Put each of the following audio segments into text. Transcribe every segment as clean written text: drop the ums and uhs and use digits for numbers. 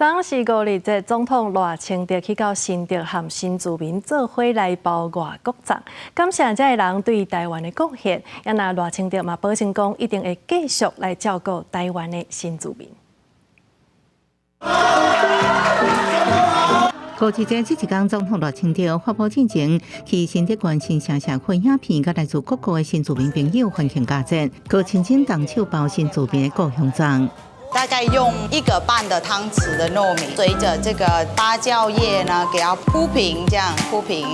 當時五日節，總統賴清德去到新竹和新住民做伙來包外國粽，感謝這个人對台灣的貢獻。也若賴清德嘛保證講，一定會繼續來照顧台灣的新住民。五二節這一工，總統賴清德發布進前去新竹縣新城社區影片，佮來自各國的新住民朋友歡慶佳節，閣親身動手包新住民的故鄉粽。大概用一個半的湯匙的糯米，隨着這個芭蕉葉呢，給它鋪平，這樣鋪平。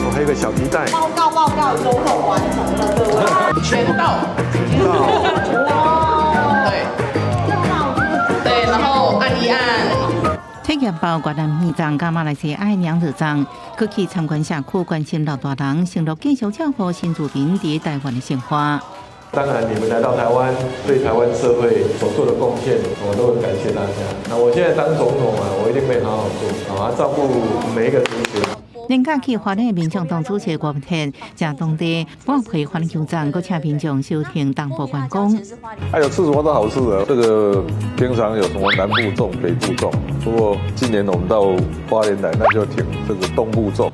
我還有個小皮帶。報告報告，總統完成了，各位。全到。哇。對。對，然後按一按。體驗包越南魚粽、佮馬來西亞娘惹粽，閣去參觀社區，關心老大人，承諾繼續照顧新住民佇台灣的生活。當然，你們來到台灣，對台灣社會所做的貢獻，我都很感謝大家。那我現在當總統啊，我一定會好好做，啊，照顧每一個族群。連假去花蓮的民眾黨主席郭文鐵，食當地薄皮番球粽，閣請民眾收聽東部觀光。哎呦，吃什麼都好吃的。這個平常有什麼南部粽、北部粽，不過今年我們到花蓮來，那就挺這個東部粽。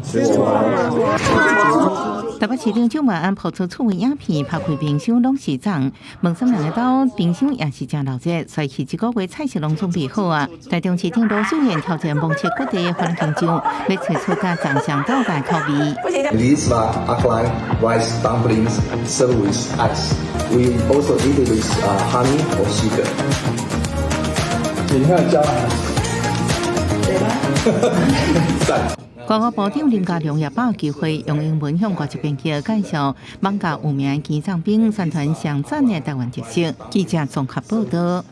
台北市長蔣萬安拋出趣味影片，拍開冰箱攏是粽，問啥人的兜冰箱也是誠鬧熱，所以這個月菜色攏準備好啊。台中市長盧秀燕挑戰目測各地的番茄醬，欲揣出佮粽相鬥的口味。 These are aklan rice dumplings served with ice. We also eat it with honey or sugar. 你看加。對嗎？讚。外交部長林佳龍也把握機會，用英文向國際朋友介紹艋舺有名的雞粽餅，宣傳上讚的台灣特色。記者綜合報道。